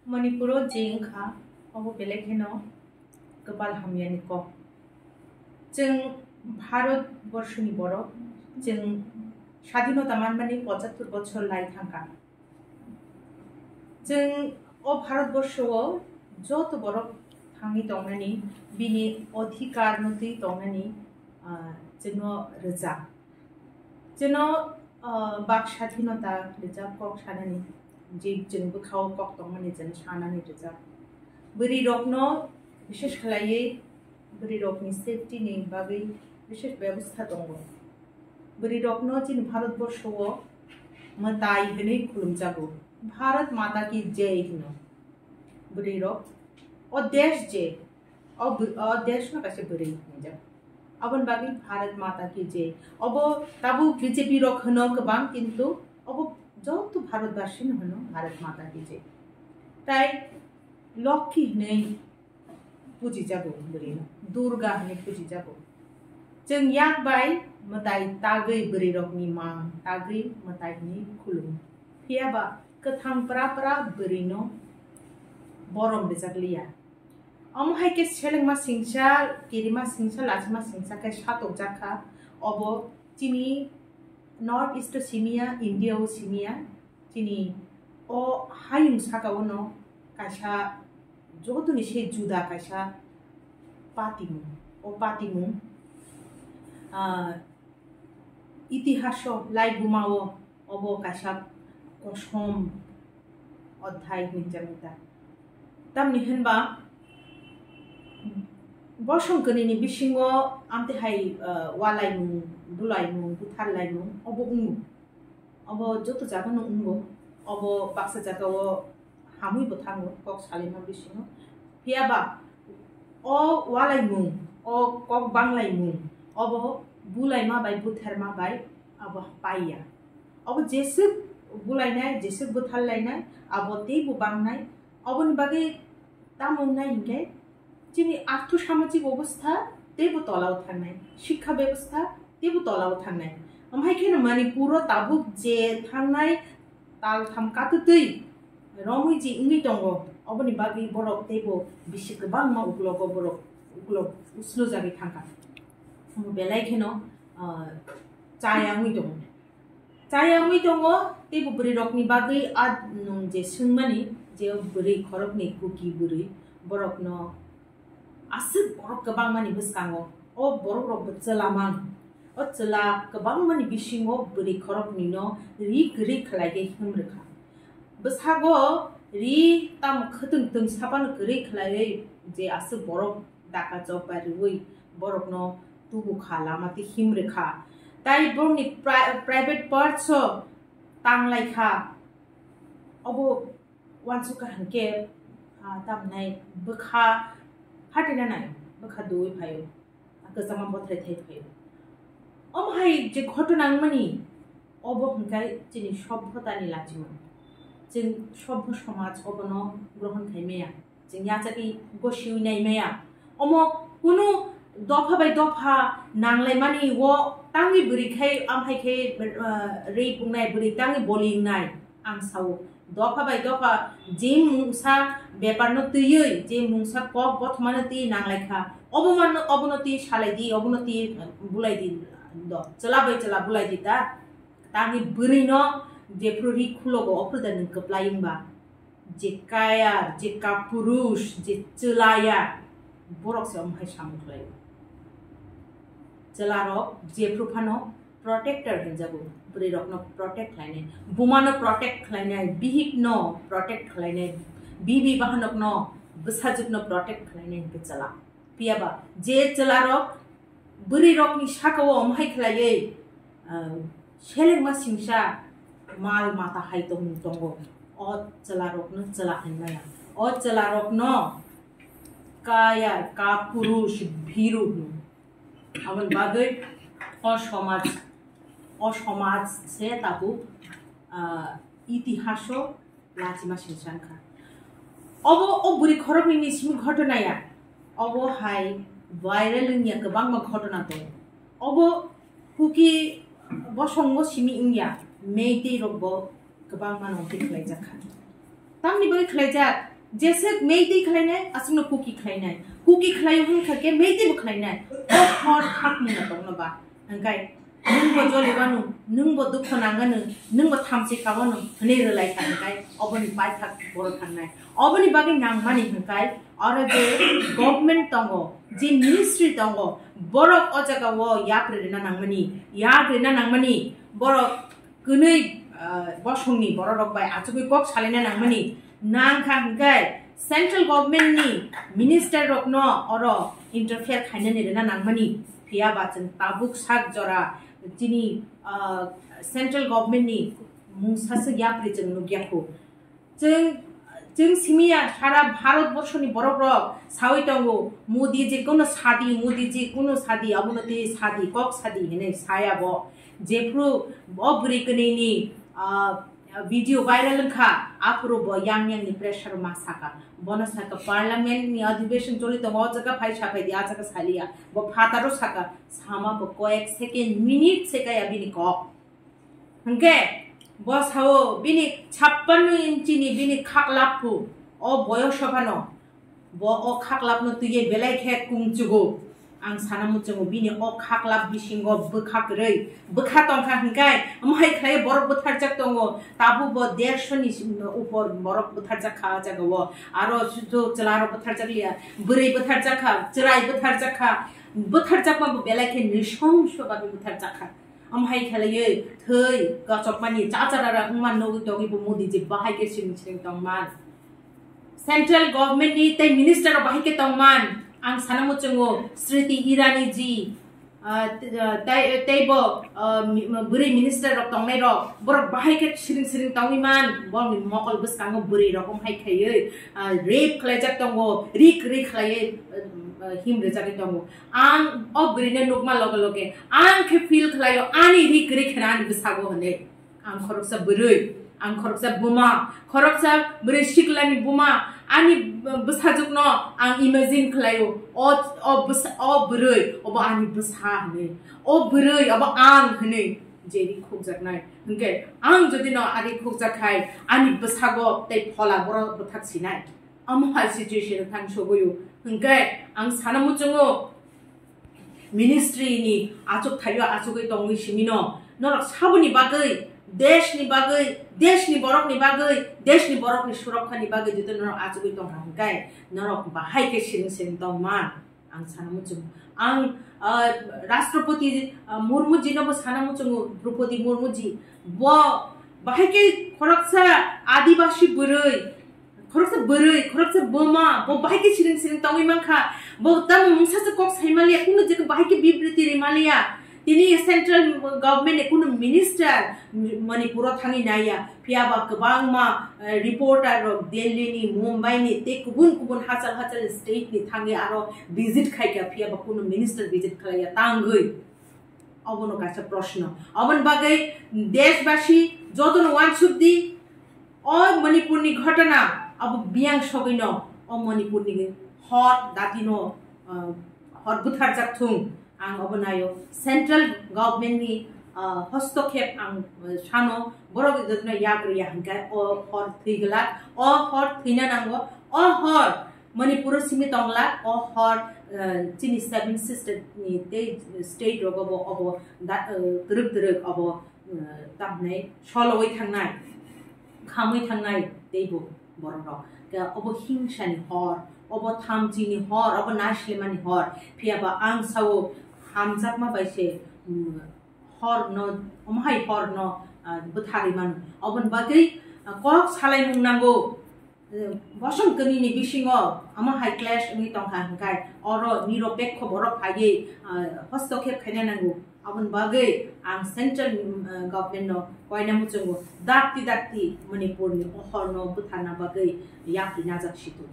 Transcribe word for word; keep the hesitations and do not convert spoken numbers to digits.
Manipuro je wngkha, obo belai kheno kwpal hamyani kok. Chwng Bharat borshoni borok, chwng sadhinota manmani pochattor bochor lai thangkha. Chwng o Bharat borso o joto borok thangwi tongnani, bini odhikar no twi tongnani, ah, chwngno rwjak. Chwngno, ah, bak sadhinota rwjak kok sanani, je chwng bwkhao kok tongmani chwng sanani rwjak. Bwrwi rokno bishesh khlaiwi bwrwi rokni safety ni bagwi bishesh bebostha tongo. Bwrwi rokno chini Bharat borso o mwtai hwnwi khulumjago, Bharat Mata ki Jai hwno. Bwrwi rok o desh je, o bw-, o desh no kaisa bwrwi hwnjak. Aboni bagwi Bharat Mata ki Jai. Obo tabuk B J P rok hwno kwbang, kintu obo joto Bharat basi no hwno Bharat Mata ki Jai. Tai Lokhi hwnwi pujijago bwrwino, Durga hwnwi pujijago. Chwng yak bai mwtai tagwi bwrwi rokni mang tagwi mwtai hwnwi khulumo. Phiya ba kwthang pra pra bwrwino borom rwjak liya. Omo hai khe selengma singsa, kirima singsa, lachima singsa khe satokjak kha. Obo chini North East o simiya, India o simiya, chini o hayung saka o no kaisa jotoni se juda kaisa patimung. O patimung, ah, itihaso, laibuma o obo kaisa kosom odhai hinwi changwi ta. Tamni hinba bosong kwnwini bisingo amtwi hai, ah, walaimung, bulaimung, butharlaimung obo wngo. Obo joto jaga no wngo. Obo baksa jaga o hamwi bo thango kok salaima bisingo. Phiya ba o walaimung, o kok banglaimung, obo bulaima bai butharma bai abo paiya. Obo jeswk bulainai, jeswk butharlainai, abo teibo bangnai. Oboni bagwi tamo wngnai hinkhe chini artho samajik obostha teibo tolao thangnai, shikkha bebostha teibo tolao thangnai. Omo hai kheno Manipuro tabuk je thangnai taltham katutwi romwi je wngwi tongo, oboni bagwi borok teibo bisi kwbangma uklogo borok uklok uslujagwi thangkha. Omo belai kheno, ah, chaya wngwi tongo. Chaya wngwi tongo, teibo bwrwi rokni bagwi a nwng je swngmani je bwrwi khoroknwi Kuki bwrwi, borokno aswk borok kwbangmani bwskango o borok rokbo chwla mang. O chwla kwbangmani bisingo bwrwi khoroknwino ri kwrwi khlaiwi himrwkha. Bwsago ri tamo khwtwng twng saphano kwrwi khlaiwi je aswk borok daka chok bai rwui borokno tubu kha, lama twi him rwkha. Tai borokni pri-, private parts o tang lai kha. Obo uansuk kha hinkhe, ah, tamnai bwkha phatina nai, bwkha dui phaio, kwchangma bothrai thai phaio. Omo hai je ghotona wngmani, obo hinkhe chini sobbhotani lachimung. Chwng sobbho somaj obono grohon khai maya. Chwng yachagwi gosiwi nai maya. Omo kunu dopha bai dopha nanglaimani o tangwi bwrwi khai, amhai khai, ah, rwi pungnai, bwrwi tangwi boli wngnai, ang sao. Dopha bai dopha je mungsa bepar no twiwi, je mungsa kok bothoma no twi nanglai kha, obo man, obo no twi salai di, obo no twi bulai di, do, chwla bai chwla bulai di ta. Tangwi bwrwi no jephru ri khulogo, ophru da nwng kwplai wngba. Je kaya, je kapurush, je chwlaya, borok se omo hai samung khlaio. Chwlarok jephru phano protector hinjago, bwrwi rokno protect khlainai, buma no protect khlainai, bihik no protect khlainai, bibi bahanok no, bwsajwk no protect khlainai hinkhe chwla. Phiya ba je chwlarok bwrwi rokni saka o omo hai khlaiwi, ah, selengma singsa mal mata hai tongmung tongo, o chwlarokno chwla hinmaya. O chwlarokno kaya, kapurush, bhiru hino. Aboni bagwi o somaj, o somaj se tabuk, ah, itihaso lachima singsa wngkha. Obo o bwrwi khoroknwi ni simi ghotona ya. Obo hai viral wngya, kwbangma ghotona tongo. Obo Kuki bosongo simi wngya, Meitei rokbo kwbangma no tei khlaijak kha. Tamni bagwi khlaijak, Jeswk Meitei khlainai, aswkno Kuki khlainai. Kuki khlai wngkha khe Meitei bo khlainai. O hor hakni no tongno ba. Hwnkhe nwng bo joli wano, nwng bo dukho nangano, nwng bo thamchi kha wano hwnwi rwlai kha hwnkhe oboni paithak borok thangnai. Oboni bagwi nangmani hwnkhe oro je government tongo, je ministry tongo, borok o jaga o yak rwna nangmani, yak rwna nangmani, borok kwnwi, ah, bosongni bororok bai achugwi kok salaina nangmani nangkha hwnkhe central government ni minister rokno oro interfere khainani rwna nangmani. Phiya ba chwng tabuk sak jora chini, ah, central government ni mungsa se yapri chwng nukya kho. Chwng, chwng simiya sara Bharat borso ni borok rok sawi tongo, Modi ji kuno sadi, Modi ji kuno sadi, abono tei sadi, kok sadi hinwi saya bo. Jephru o bwrwi kwnwi ni, ah, video viral wngkha, aphuru bo yang yang ni pressure ma saka. Bono saka parliament ni adhibeshon choli tongo, o jaga phai sa phai di, a jaga saliya. Bo phataro saka, sama bo koyek second, minute se kaya bini kok. Hwnkhe bo sao bini chappanno inchi ni bini khaklaphu o boyoso phano bo o khaklapno twiwi belai khe kungchugo. Ang sana muchungo bini o khaklap bisingo bwkha kwrwi bwkha tongkha hwnkhe omo hai khlai borok bwtharjak tongo, tabuk bo dersho ni upor borok bwtharjak kha o jaga o, aro sudu chwla rok bwtharjak liya, bwrwi bwtharjak kha, chwrai bwtharjak kha, bwtharjakma bo belai khe nrisongso bagwi bwtharjak kha. Omo hai khlaiwi thwi gachokmani cha cha rara wngma nugwi tongwi bo Modi ji bahai khe siring siring tongman. Central government ni tei minister rok bahai khe tongman. Ang sana muchungo Smriti Irani ji, ah, t-, ah, tei, tei bo, ah, mi-, bwrwi minister rok tongnai rok, borok bahai khe siring siring tongwi man. Borokni mokol bwskango bwrwi rok omo hai khaiwi, ah, rape khlaijak tongo, rik rik khlaiwi, ah, ah, him rwjagwi tongo. Ang o bwrwino nukma loge loge ang khe feel khlaio, ani ri kwrwi kheno ani bwsago hwnwi. Ang khoroksa bwrwi, ang khoroksa buma, khoroksa bwrwi siklani buma, ani bwsajwkno ang imagine khlaio. O, o bwsa-, o bwrwi, obo ani bwsa hwnwi. O bwrwi, obo ang hwnwi je ri khukjaknai. Hwnkhe ang jodi no ari khukjak khai, ani bwsago tei phola borok bwthak sinai. Omo hai situation thang sogwi o. Hwnkhe ang sana muchungo ministry ni achuk thaio achugwi tongwi simino. Norok saboni bagwi, desh ni bagwi, desh ni borok ni bagwi, desh ni borok ni surokha ni bagwi jodi norok achugwi tongkha hwnkhe norok bahai khe siring siring tongma. Ang sana muchungo. Ang, ah, Rashtrapati, ah, Murmu ji no bo sana muchungo, Draupadi Murmu ji. Bo bahai khe khoroksa Adibasi bwrwi, khoroksa bwrwi, khoroksa buma, bo bahai khe siring siring tongwi mankha. Bo tamo mungsa se kok saimaliya, kunu je bahai khe bibriti rimaliya. Tini central government ni kunu minister Manipur o thangwi naiya. Phiya ba kwbangma, eh, reporter rok Delhi ni, Mumbai ni tei kubun kubun hachal hachal state ni thangwi aro visit khaikha, phiya ba kunu minister visit khlaiya tangwi. Obono kaisa proshno. Oboni bagwi deshbasi jotono uansuk di, o Manipur ni ghotona abo biyang sogwino o Manipur ni hor datino, ah, hor bwtharjak thung. Ang obo naio central government ni, ah, hostokhep ang, ah, sano borok jotono yak rwya hwnkhe o hor thwi glak, o hor thwina nango, o hor Manipur o simi tongla, o hor, eh, chini Seven Sister ni tei state rogo bo obo da, eh, twrwk twrwk obo, eh, tamhinai solowi thangnai, khamwi thangnai teibo borok rok. Ke obo hingsa ni hor, obo thamchi ni hor, obo naislemani hor. Phiya ba ang sao hamjakma bai se, mm, hor no, omo hai hor no, ah, bwtharwi mano. Oboni bagwi, ah, kok salaimung nango. Eh, bosong kwnwi ni bisingo omo hai clash wngwi tongkha hwnkhe oro niropekho borok phaiwi, ah, hostokhep khaina nango. Aboni bagwi ang central, mm, ah, government no koina muchungo dakti dakti Manipur ni o hor no bwtharna bagwi yapri najak situ.